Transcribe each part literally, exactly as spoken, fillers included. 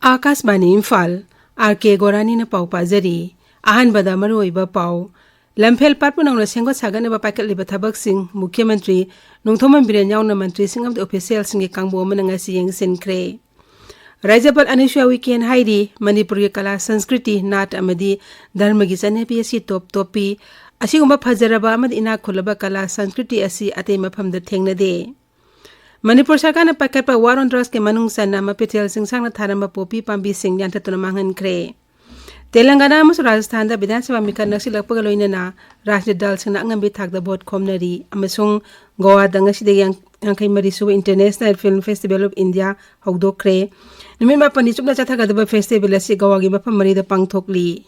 ꯑꯥꯀꯥꯁꯕꯥꯅꯤ Imphal, R ꯀꯦ ꯒꯣꯔꯥꯅꯤꯅ ꯄꯥꯎ ꯄꯥꯖꯔꯤ꯫ ꯑꯍꯥꯟꯕꯗ ꯃꯔꯨꯑꯣꯏꯕ ꯄꯥꯎ꯫ ꯂꯝꯐꯦꯜ ꯄꯥꯠ ꯄꯨꯝꯅꯃꯛꯅ ꯁꯦꯝꯒꯠ ꯁꯥꯒꯠꯅꯕ ꯄꯥꯏꯈꯠꯂꯤꯕ ꯊꯕꯛꯁꯤꯡ ꯃꯨꯈ꯭ꯌ ꯃꯟꯇ꯭ꯔꯤ ꯅꯣꯡꯊꯣꯝꯕꯝ ꯕꯤꯔꯦꯟ ꯌꯥꯎꯅ ꯃꯟꯇ꯭ꯔꯤꯁꯤꯡ ꯑꯃꯗꯤ ꯑꯣꯐꯤꯁꯤꯌꯦꯜꯁꯤꯡꯒꯤ ꯀꯥꯡꯕꯨ ꯑꯃꯅ ꯉꯁꯤ ꯌꯦꯡꯁꯤꯟꯈ꯭ꯔꯦ꯫ ꯔꯥꯖ꯭ꯌꯄꯥꯜ ꯑꯅꯁꯨꯌꯥ ꯎꯏꯀꯦꯟ ꯍꯥꯏꯔꯤ, ꯃꯅꯤꯄꯨꯔꯒꯤ ꯀꯂꯥ, ꯁꯪꯁꯀ꯭ꯔꯤꯇꯤ, ꯅꯥꯠ ꯑꯃꯗꯤ ꯙꯔꯃꯒꯤ ꯆꯠꯅꯕꯤ ꯑꯁꯤ ꯇꯣꯞ ꯇꯣꯞꯄꯤ꯫ ꯑꯁꯤꯒꯨꯝꯕ ꯐꯖꯔꯕ ꯑꯃꯗꯤ ꯏꯅꯥꯛ ꯈꯨꯜꯂꯕ ꯀꯂꯥ, ꯁꯪꯁꯀ꯭ꯔꯤꯇꯤ ꯑꯁꯤ ꯑꯇꯩ ꯃꯐꯝꯗ ꯊꯦꯡꯅꯗꯦ꯫ ꯃꯅꯤꯄꯨꯔ ꯁꯔꯀꯥꯔꯅ ꯄꯥꯏꯈꯠꯄ War on Drugsꯀꯤ ꯃꯅꯨꯡ ꯆꯟꯅ ꯃꯄꯤꯊꯦꯜꯁꯤꯡ ꯁꯥꯡꯅ ꯊꯥꯔꯝꯕ ꯄꯣꯄꯤ ꯄꯥꯝꯕꯤꯁꯤꯡ ꯌꯥꯟꯊꯠꯇꯨꯅ ꯃꯥꯡꯍꯟꯈ꯭ꯔꯦ꯫ ꯇꯦꯂꯪꯒꯥꯅꯥ ꯑꯃꯁꯨꯡ ꯔꯥꯖꯁꯊꯥꯟꯗ ꯕꯤꯙꯥꯟ ꯁꯚꯥ ꯃꯤꯈꯜ ꯅꯛꯁꯤꯜꯂꯛꯄꯒ ꯂꯣꯏꯅꯅ ꯔꯥꯖꯅꯤꯇꯤ ꯗꯜꯁꯤꯡꯅ ꯑꯉꯝꯕꯤ ꯊꯥꯛꯇ ꯚꯣꯠ ꯈꯣꯝꯅꯔꯤ ꯑꯃꯁꯨꯡ ꯒꯣꯋꯥꯗ ꯉꯁꯤꯗꯒꯤ ꯌꯥꯡ-, ꯌꯥꯡꯈꯩ ꯃꯔꯤ ꯁꯨꯕ International Film Festival of India ꯍꯧꯗꯣꯛꯈ꯭ꯔꯦ꯫ ꯅꯨꯃꯤꯠ ꯃꯥꯄꯟꯅꯤ ꯆꯨꯞꯅ ꯆꯠꯊꯒꯗꯕ ꯐꯦꯁꯇꯤꯚꯦꯜ ꯑꯁꯤ ꯒꯣꯋꯥꯒꯤ ꯃꯐꯝ ꯃꯔꯤꯗ ꯄꯥꯡꯊꯣꯛꯂꯤ꯫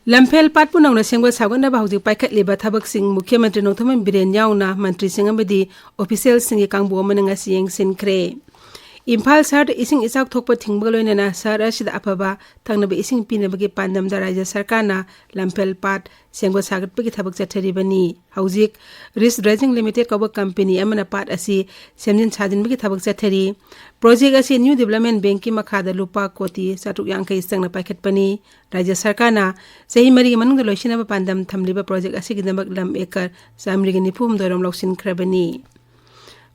ꯂꯝꯐꯦꯜ ꯄꯥꯠꯄꯨ ꯅꯧꯅ ꯁꯦꯝꯒꯠ ꯁꯥꯒꯠꯅꯕ ꯍꯧꯖꯤꯛ ꯄꯥꯏꯈꯠꯂꯤꯕ ꯊꯕꯛꯁꯤꯡ ꯃꯨꯈ꯭ꯌ ꯃꯟꯇ꯭ꯔꯤ ꯅꯣꯡꯊꯣꯝꯕꯝ ꯕꯤꯔꯦꯟ ꯌꯥꯎꯅ ꯃꯟꯇ꯭ꯔꯤꯁꯤꯡ ꯑꯃꯗꯤ ꯑꯣꯐꯤꯁꯤꯌꯦꯜꯁꯤꯡꯒꯤ ꯀꯥꯡꯕꯨ ꯑꯃꯅ ꯉꯁꯤ ꯌꯦꯡꯁꯤꯟꯈ꯭ꯔꯦ꯫ ꯏꯝꯐꯥꯜ ꯁꯍꯔꯗ ꯏꯁꯤꯡ ꯏꯆꯥꯎ ꯊꯣꯛꯄ ꯊꯤꯡꯕꯒ ꯂꯣꯏꯅꯅ ꯁꯍꯔ ꯑꯁꯤꯗ ꯑꯐꯕ ꯊꯛꯅꯕ ꯏꯁꯤꯡ ꯄꯤꯅꯕꯒꯤ ꯄꯥꯟꯗꯝꯗ ꯔꯥꯖ꯭ꯌ ꯁꯔꯀꯥꯔꯅ ꯂꯝꯐꯦꯜ ꯄꯥꯠ ꯁꯦꯝꯒꯠ ꯁꯥꯒꯠꯄꯒꯤ ꯊꯕꯛ ꯆꯠꯊꯔꯤꯕꯅꯤ꯫ ꯍꯧꯖꯤꯛ ꯔꯤꯁ ꯗ꯭ꯔꯦꯖꯤꯡ ꯂꯤꯃꯤꯇꯦꯗ ꯀꯧꯕ ꯀꯝꯄꯦꯅꯤ ꯑꯃꯅ ꯄꯥꯠ ꯑꯁꯤ ꯁꯦꯝꯖꯤꯟ ꯁꯥꯖꯤꯟꯕꯒꯤ ꯊꯕꯛ ꯆꯠꯊꯔꯤ꯫ ꯄ꯭ꯔꯣꯖꯦꯛ ꯑꯁꯤ ꯅ꯭ꯌꯨ ꯗꯤꯕꯂꯞꯃꯦꯟ ꯕꯦꯡꯀꯤ ꯃꯈꯥꯗ ꯂꯨꯄꯥ ꯀꯣꯇꯤ ꯆꯥꯇ꯭ꯔꯨꯛ ꯌꯥꯡꯈꯩ ꯆꯪꯅ ꯄꯥꯏꯈꯠꯄꯅꯤ꯫ ꯔꯥꯖ꯭ꯌ ꯁꯔꯀꯥꯔꯅ ꯆꯍꯤ ꯃꯔꯤꯒꯤ ꯃꯅꯨꯡꯗ ꯂꯣꯏꯁꯤꯟꯅꯕ ꯄꯥꯟꯗꯝ ꯊꯝꯂꯤꯕ ꯄ꯭ꯔꯣꯖꯦꯛ ꯑꯁꯤꯒꯤꯗꯃꯛ ꯂꯝ ꯑꯦꯀꯔ ꯆꯥꯃꯔꯤꯒ ꯅꯤꯐꯨ ꯍꯨꯝꯗꯣꯏ ꯔꯣꯝ ꯂꯧꯁꯤꯟꯈ꯭ꯔꯕꯅꯤ꯫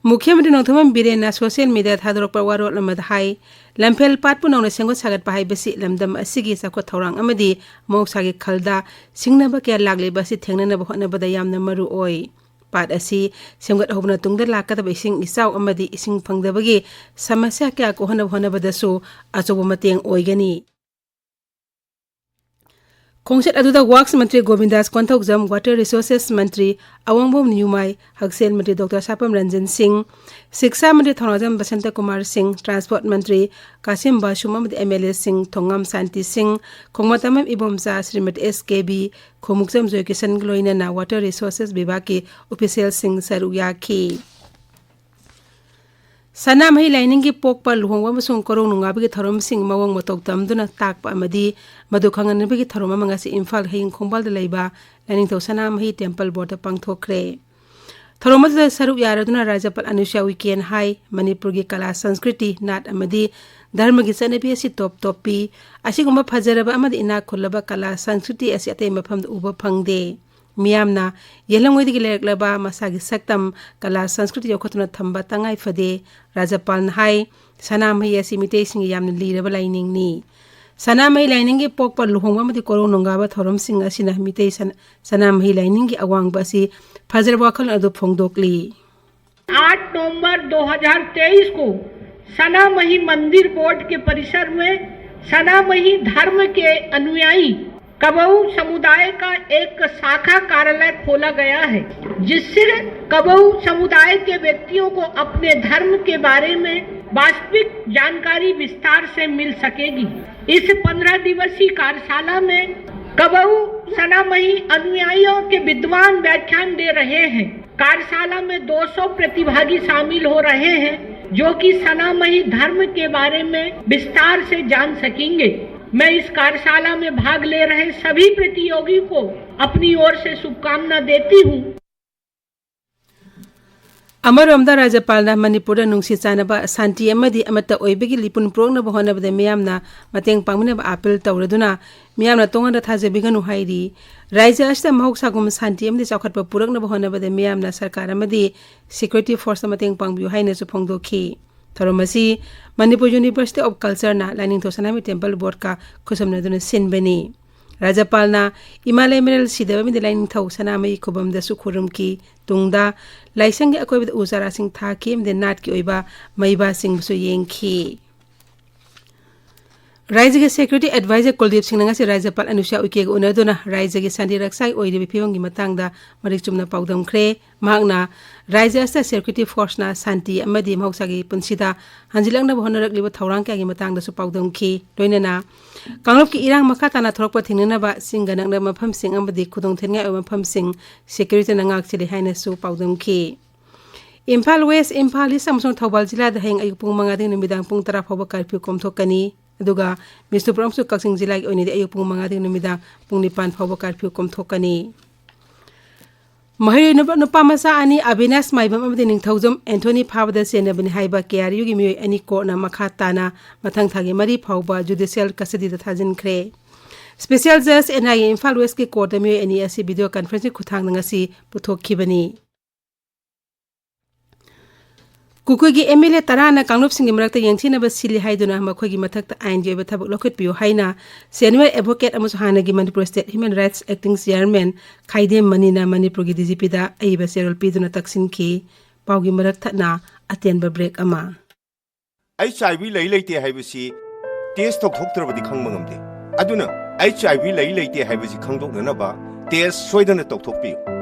ꯃꯨꯈ꯭ꯌ ꯃꯟꯇ꯭ꯔꯤ ꯅꯣꯡꯊꯣꯝꯕꯝ ꯕꯤꯔꯦꯟꯅ ꯁꯣꯁꯤꯌꯦꯜ ꯃꯤꯗꯤꯌꯥꯗ ꯊꯥꯗꯣꯔꯛꯄ ꯋꯥꯔꯣꯜ ꯑꯃꯗ ꯍꯥꯏ, ꯂꯝꯐꯦꯜ ꯄꯥꯠꯄꯨ ꯅꯧꯅ ꯁꯦꯝꯒꯠ ꯁꯥꯒꯠꯄ ꯍꯥꯏꯕꯁꯤ ꯂꯝꯗꯝ ꯑꯁꯤꯒꯤ ꯆꯥꯎꯈꯠ ꯊꯧꯔꯥꯡ ꯑꯃꯗꯤ ꯃꯍꯧꯁꯥꯒꯤ ꯈꯜꯗ ꯁꯤꯡꯅꯕ ꯀꯌꯥ ꯂꯥꯛꯂꯤꯕ ꯑꯁꯤ ꯊꯦꯡꯅꯅꯕ ꯍꯣꯠꯅꯕꯗ ꯌꯥꯝꯅ ꯃꯔꯨ ꯑꯣꯏ꯫ ꯄꯥꯠ ꯑꯁꯤ ꯁꯦꯝꯒꯠ ꯍꯧꯕ ꯃꯇꯨꯡꯗ ꯂꯥꯛꯀꯗꯕ ꯏꯁꯤꯡ ꯏꯆꯥꯎ ꯑꯃꯗꯤ ꯏꯁꯤꯡ ꯐꯪꯗꯕꯒꯤ ꯁꯃꯁ꯭ꯌꯥ ꯀꯌꯥ ꯀꯣꯛꯍꯟꯅꯕ ꯍꯣꯠꯅꯕꯗꯁꯨ ꯑꯆꯧꯕ ꯃꯇꯦꯡ ꯑꯣꯏꯒꯅꯤ꯫ ꯈꯣꯡꯆꯠ ꯑꯗꯨꯗ ꯋꯥꯔꯛꯁ ꯃꯟꯇ꯭ꯔꯤ ꯒꯣꯕꯤꯟꯗꯥꯁ ꯀꯣꯟꯊꯧꯖꯝ, ꯋꯥꯇꯔ ꯔꯤꯁꯣꯔꯁꯦꯁ ꯃꯟꯇ꯭ꯔꯤ ꯑꯋꯥꯡꯕꯝ ꯅ꯭ꯌꯨꯃꯥꯏ, ꯍꯛꯁꯦꯜ ꯃꯟꯇ꯭ꯔꯤ ꯗꯣꯛꯇꯔ ꯁꯥꯄꯝ ꯔꯟꯖꯟ ꯁꯤꯡ, ꯁꯤꯛꯁꯥ ꯃꯟꯇ꯭ꯔꯤ ꯊꯧꯅꯥꯖꯝ ꯕꯁꯟꯇ ꯀꯨꯃꯥꯔ ꯁꯤꯡ, ꯇ꯭ꯔꯥꯟꯁꯄꯣꯔꯠ ꯃꯟꯇ꯭ꯔꯤ ꯀꯥꯁꯤꯝ ꯕꯥꯁꯨꯝ ꯑꯃꯗꯤ ꯑꯦꯝ ꯑꯦꯜ ꯑꯦꯁꯤꯡ ꯊꯣꯉꯥꯝ ꯁꯥꯟꯇꯤ ꯁꯤꯡ, ꯈꯣꯡꯃꯇꯝꯕꯝ ꯏꯕꯣꯝꯆꯥ, ꯁ꯭ꯔꯤꯃꯇꯤ ꯑꯦꯁ ꯀꯦ ꯕꯤ, ꯈꯣꯡꯃꯨꯛꯆꯝ ꯖꯣꯏꯀꯤꯁꯟꯒ ꯂꯣꯏꯅꯅ ꯋꯥꯇꯔ ꯔꯤꯁꯣꯔꯁꯦꯁ ꯕꯤꯚꯥꯒꯀꯤ ꯑꯣꯐꯤꯁꯤꯌꯦꯜꯁꯤꯡ ꯁꯔꯨꯛ ꯌꯥꯈꯤ꯫ ꯁꯅꯥꯃꯍꯤ ꯂꯥꯏꯅꯤꯡꯒꯤ ꯄꯣꯛꯄ, ꯂꯨꯍꯣꯡꯕ ꯑꯃꯁꯨꯡ ꯀꯣꯔꯧ ꯅꯨꯡꯉꯥꯕꯒꯤ ꯊꯧꯔꯝꯁꯤꯡ ꯃꯑꯣꯡ ꯃꯇꯧ ꯇꯝꯗꯨꯅ ꯇꯥꯛꯄ ꯑꯃꯗꯤ ꯃꯗꯨ ꯈꯪꯍꯟꯅꯕꯒꯤ ꯊꯧꯔꯝ ꯑꯃ ꯉꯁꯤ ꯏꯝꯐꯥꯜ ꯍꯌꯤꯡ ꯈꯣꯡꯕꯥꯜꯗ ꯂꯩꯕ ꯂꯥꯏꯅꯤꯡꯊꯧ ꯁꯅꯥꯃꯍꯤ ꯇꯦꯝꯄꯜ ꯕꯣꯔꯗꯇ ꯄꯥꯡꯊꯣꯛꯈ꯭ꯔꯦ꯫ ꯊꯧꯔꯝ ꯑꯗꯨꯗ ꯁꯔꯨꯛ ꯌꯥꯔꯗꯨꯅ ꯔꯥꯖ꯭ꯌꯄꯥꯜ ꯑꯅꯨꯁ꯭ꯌꯥ ꯎꯏꯀꯦꯟ ꯍꯥꯏ, ꯃꯅꯤꯄꯨꯔꯒꯤ ꯀꯂꯥ, ꯁꯪꯁꯀ꯭ꯔꯤꯇꯤ, ꯅꯥꯠ ꯑꯃꯗꯤ ꯙꯔꯃꯒꯤ ꯆꯠꯅꯕꯤ ꯑꯁꯤ ꯇꯣꯞ ꯇꯣꯞꯄꯤ꯫ ꯑꯁꯤꯒꯨꯝꯕ ꯐꯖꯔꯕ ꯑꯃꯗꯤ ꯏꯅꯥꯛ ꯈꯨꯜꯂꯕ ꯀꯂꯥ, ꯁꯪꯁꯀ꯭ꯔꯤꯇꯤ ꯑꯁꯤ ꯑꯇꯩ ꯃꯐꯝꯗ ꯎꯕ ꯐꯪꯗꯦ꯫ ꯃꯤꯌꯥꯝꯅ ꯌꯦꯜꯂꯝꯉꯣꯏꯗꯒꯤ ꯂꯩꯔꯛꯂꯕ ꯃꯁꯥꯒꯤ ꯁꯛꯇꯝ, ꯀꯂꯥ, ꯁꯪꯁꯀ꯭ꯔꯤꯇꯤ ꯌꯣꯛꯈꯠꯇꯨꯅ ꯊꯝꯕ ꯇꯉꯥꯏ ꯐꯗꯦ꯫ ꯔꯥꯖ꯭ꯌꯄꯥꯜꯅ ꯍꯥꯏ, ꯁꯅꯥꯃꯍꯤ ꯑꯁꯤ ꯃꯤꯇꯩꯁꯤꯡꯒꯤ ꯌꯥꯝꯅ ꯂꯤꯔꯕ ꯂꯥꯏꯅꯤꯡꯅꯤ꯫ ꯁꯅꯥꯃꯍꯤ ꯂꯥꯏꯅꯤꯡꯒꯤ ꯄꯣꯛꯄ, ꯂꯨꯍꯣꯡꯕ ꯑꯃꯗꯤ ꯀꯣꯔꯧ ꯅꯣꯡꯒꯥꯕ ꯊꯧꯔꯝꯁꯤꯡ ꯑꯁꯤꯅ ꯃꯤꯇꯩ ꯁꯅ-, ꯁꯅꯥꯃꯍꯤ ꯂꯥꯏꯅꯤꯡꯒꯤ ꯑꯋꯥꯡꯕ ꯑꯁꯤ ꯐꯖꯔꯕ ꯋꯥꯈꯜꯂꯣꯟ ꯑꯗꯨ ꯐꯣꯡꯗꯣꯛꯂꯤ꯫ आठ नवंबर दो हज़ार तेईस को सनामही मंदिर बोर्ड के परिसर में सनामही धर्म के अनुयायी कबऊ समुदाय का एक शाखा कार्यालय खोला गया है, जिससे कबऊ समुदाय के व्यक्तियों को अपने धर्म के बारे में वास्तविक जानकारी विस्तार से मिल सकेगी। इस पन्द्रह दिवसीय कार्यशाला में कबऊ सनामही अनुयायियों के विद्वान व्याख्यान दे रहे हैं। कार्यशाला में दो सौ प्रतिभागी शामिल हो रहे हैं, जो कि सनामही धर्म के बारे में विस्तार से जान सकेंगे। मैं इस कार्यशाला में भाग ले रहे सभी प्रतियोगी को अपनी ओर से शुभकामना देती हूँ। ꯑꯃꯔꯣꯝꯗ ꯔꯥꯖ꯭ꯌꯄꯥꯜꯅ ꯃꯅꯤꯄꯨꯔꯗ ꯅꯨꯡꯁꯤ ꯆꯥꯟꯅꯕ, ꯁꯥꯟꯇꯤ ꯑꯃꯗꯤ ꯑꯃꯠꯇ ꯑꯣꯏꯕꯒꯤ ꯂꯤꯄꯨꯟ ꯄꯨꯔꯛꯅꯕ ꯍꯣꯠꯅꯕꯗ ꯃꯤꯌꯥꯝꯅ ꯃꯇꯦꯡ ꯄꯥꯡꯃꯤꯟꯅꯕ ꯑꯥꯄꯤꯜ ꯇꯧꯔꯗꯨꯅ ꯃꯤꯌꯥꯝꯅ ꯇꯣꯉꯥꯟꯅ ꯊꯥꯖꯕꯤꯒꯅꯨ ꯍꯥꯏꯔꯤ꯫ ꯔꯥꯖ꯭ꯌ ꯑꯁꯤꯗ ꯃꯍꯧꯁꯥꯒꯨꯝ ꯁꯥꯟꯇꯤ ꯑꯃꯗꯤ ꯆꯥꯎꯈꯠꯄ ꯄꯨꯔꯛꯅꯕ ꯍꯣꯠꯅꯕꯗ ꯃꯤꯌꯥꯝꯅ ꯁꯔꯀꯥꯔ ꯑꯃꯗꯤ security forceꯇ ꯃꯇꯦꯡ ꯄꯥꯡꯕꯤꯌꯨ ꯍꯥꯏꯅꯁꯨ ꯐꯣꯡꯗꯣꯛꯈꯤ꯫ ꯊꯧꯔꯝ ꯑꯁꯤ ꯃꯅꯤꯄꯨꯔ University of Cultureꯅ ꯂꯥꯏꯅꯤꯡꯊꯧ ꯁꯅꯥꯃꯍꯤ ꯇꯦꯝꯄꯜ ꯕꯣꯔꯗꯀ ꯈꯨꯠꯁꯝꯅꯗꯨꯅ ꯁꯤꯟꯕꯅꯤ꯫ ꯔꯥꯖ꯭ꯌꯄꯥꯜꯅ ꯏꯃꯥ ꯂꯩꯃꯔꯦꯜ ꯁꯤꯗꯕ ꯑꯃꯗꯤ ꯂꯥꯏꯅꯤꯡꯊꯧ ꯁꯅꯥꯃꯍꯤ ꯈꯨꯕꯝꯗꯁꯨ ꯈꯨꯔꯨꯝꯈꯤ꯫ ꯇꯨꯡꯗ ꯂꯥꯏꯁꯪꯒꯤ ꯑꯀꯣꯏꯕꯗ ꯎ ꯆꯥꯔꯥꯁꯤꯡ ꯊꯥꯈꯤ ꯑꯃꯗꯤ ꯅꯥꯠꯀꯤ ꯑꯣꯏꯕ ꯃꯩꯕꯥꯁꯤꯡꯕꯨꯁꯨ ꯌꯦꯡꯈꯤ꯫ ꯔꯥꯖ꯭ꯌꯒꯤ Security Advisor ꯀꯨꯜꯗꯤꯞ ꯁꯤꯡꯅ ꯉꯁꯤ ꯔꯥꯖ꯭ꯌꯄꯥꯜ ꯑꯅꯨꯁ꯭ꯌꯥ ꯎꯏꯀꯦꯒ ꯎꯅꯗꯨꯅ ꯔꯥꯖ꯭ꯌꯒꯤ ꯁꯥꯟꯇꯤ ꯔꯛꯁꯥꯒꯤ ꯑꯣꯏꯔꯤꯕ ꯐꯤꯕꯝꯒꯤ ꯃꯇꯥꯡꯗ ꯃꯔꯤꯛ ꯆꯨꯝꯅ ꯄꯥꯎꯗꯝꯈ꯭ꯔꯦ꯫ ꯃꯍꯥꯛꯅ ꯔꯥꯖ꯭ꯌ ꯑꯁꯤꯗ security forceꯅ ꯁꯥꯟꯇꯤ ꯑꯃꯗꯤ ꯃꯍꯧꯁꯥꯒꯤ ꯄꯨꯟꯁꯤꯗ ꯍꯟꯖꯤꯜꯂꯛꯅꯕ ꯍꯣꯠꯅꯔꯛꯂꯤꯕ ꯊꯧꯔꯥꯡ ꯀꯌꯥꯒꯤ ꯃꯇꯥꯡꯗꯁꯨ ꯄꯥꯎꯗꯝꯈꯤ꯫ ꯂꯣꯏꯅꯅ ꯀꯥꯡꯂꯨꯞꯀꯤ ꯏꯔꯥꯡ ꯃꯈꯥ ꯇꯥꯅ ꯊꯣꯛꯂꯛꯄ ꯊꯤꯡꯅꯅꯕ ꯆꯤꯡꯒ ꯅꯛꯅꯕ ꯃꯐꯝꯁꯤꯡ ꯑꯃꯗꯤ ꯈꯨꯗꯣꯡꯊꯤꯅꯤꯡꯉꯥꯏ ꯑꯣꯏꯕ ꯃꯐꯝꯁꯤꯡ securityꯅ ꯉꯥꯛ ꯁꯦꯜꯂꯤ ꯍꯥꯏꯅꯁꯨ ꯄꯥꯎꯗꯝꯈꯤ꯫ ꯏꯝꯐꯥꯜ ꯋꯦꯁ, ꯏꯝꯐꯥꯜ ꯏꯁ ꯑꯃꯁꯨꯡ ꯊꯧꯕꯥꯜ ꯖꯤꯂꯥꯗ ꯍꯌꯦꯡ ꯑꯌꯨꯛ ꯄꯨꯡ ꯃꯉꯥꯗꯒꯤ ꯅꯨꯃꯤꯗꯥꯡ ꯄꯨꯡ ꯇꯔꯥ ꯐꯥꯎꯕ ꯀꯥꯔꯐ꯭ꯌꯨ ꯀꯣꯝꯊꯣꯛꯀꯅꯤ꯫ ꯑꯗꯨꯒ ꯕꯤꯁꯅꯨꯄꯨꯔ ꯑꯃꯁꯨꯡ ꯀꯛꯆꯤꯡ ꯖꯤꯂꯥꯒꯤ ꯑꯣꯏꯅꯗꯤ ꯑꯌꯨꯛ ꯄꯨꯡ ꯃꯉꯥꯗꯒꯤ ꯅꯨꯃꯤꯗꯥꯡ ꯄꯨꯡ ꯅꯤꯄꯥꯟ ꯐꯥꯎꯕ ꯀꯥꯔꯐ꯭ꯌꯨ ꯀꯣꯝꯊꯣꯛꯀꯅꯤ꯫ ꯃꯍꯩꯔꯣꯏ ꯅꯨꯄꯥ, ꯅꯨꯄꯥ ꯃꯆꯥ ꯑꯅꯤ ꯑꯕꯤꯅꯥꯁ ꯃꯥꯏꯕꯝ ꯑꯃꯗꯤ ꯅꯤꯡꯊꯧꯖꯝ ꯑꯦꯟꯊꯣꯅꯤ ꯐꯥꯕꯗ ꯆꯦꯟꯅꯕꯅꯤ ꯍꯥꯏꯕ ꯀꯦ ꯑꯥꯔ ꯌꯨꯒꯤ ꯃꯤꯑꯣꯏ ꯑꯅꯤ ꯀꯣꯔꯠꯅ ꯃꯈꯥ ꯇꯥꯅ ꯃꯊꯪ ꯊꯥꯒꯤ ꯃꯔꯤ ꯐꯥꯎꯕ ꯖꯨꯗꯤꯁꯤꯌꯦꯜ ꯀꯁꯇꯗꯤꯗ ꯊꯥꯖꯤꯟꯈ꯭ꯔꯦ꯫ ꯁ꯭ꯄꯦꯁꯤꯌꯦꯜ ꯖꯖ ꯑꯦꯟ ꯑꯥꯏ ꯑꯦ ꯏꯝꯐꯥꯜ ꯋꯦꯁꯀꯤ ꯀꯣꯔꯠꯇ ꯃꯤꯑꯣꯏ ꯑꯅꯤ ꯑꯁꯤ ꯚꯤꯗꯤꯑꯣ ꯀꯟꯐꯔꯦꯟꯁꯀꯤ ꯈꯨꯠꯊꯥꯡꯗ ꯉꯁꯤ ꯄꯨꯊꯣꯛꯈꯤꯕꯅꯤ꯫ ꯀꯨꯀꯤꯒꯤ ꯑꯦꯝ ꯑꯦꯜ ꯑꯦ ꯇꯔꯥꯅ ꯀꯥꯡꯂꯨꯞꯁꯤꯡꯒꯤ ꯃꯔꯛꯇ ꯌꯦꯡꯊꯤꯅꯕ ꯁꯤꯜꯂꯤ ꯍꯥꯏꯗꯨꯅ ꯃꯈꯣꯏꯒꯤ ꯃꯊꯛꯇ ꯑꯥꯏꯟꯒꯤ ꯑꯣꯏꯕ ꯊꯕꯛ ꯂꯧꯈꯠꯄꯤꯌꯨ ꯍꯥꯏꯅ ꯁꯦꯅꯤꯌꯔ ꯑꯦꯗꯚꯣꯀꯦꯠ ꯑꯃꯁꯨꯡ ꯍꯥꯟꯅꯒꯤ Manipur state human rights acting chairman Khaidem ꯃꯅꯤꯅ ꯃꯅꯤꯄꯨꯔꯒꯤ ꯗꯤ ꯖꯤ ꯄꯤꯗ ꯑꯏꯕ ꯆꯦꯔꯣꯜ ꯄꯤꯗꯨꯅ ꯇꯛꯁꯤꯟꯈꯤ꯫ ꯄꯥꯎꯒꯤ ꯃꯔꯛ ꯊꯠꯅ ꯑꯇꯦꯟꯕ ꯕ꯭ꯔꯦꯛ ꯑꯃ꯫ ꯑꯩꯆ ꯑꯥꯏ ꯚꯤ ꯂꯩ ꯂꯩꯇꯦ ꯍꯥꯏꯕꯁꯤ ꯇꯦꯁ ꯇꯧꯊꯣꯛꯇ꯭ꯔꯕꯗꯤ ꯈꯪꯕ ꯉꯝꯗꯦ꯫ ꯑꯗꯨꯅ ꯑꯩꯆ ꯑꯥꯏ ꯚꯤ ꯂꯩ ꯂꯩꯇꯦ ꯍꯥꯏꯕꯁꯤ ꯈꯪꯗꯣꯛꯅꯅꯕ ꯇꯦꯁ ꯁꯣꯏꯗꯅ ꯇꯧꯊꯣꯛꯄꯤꯌꯨ꯫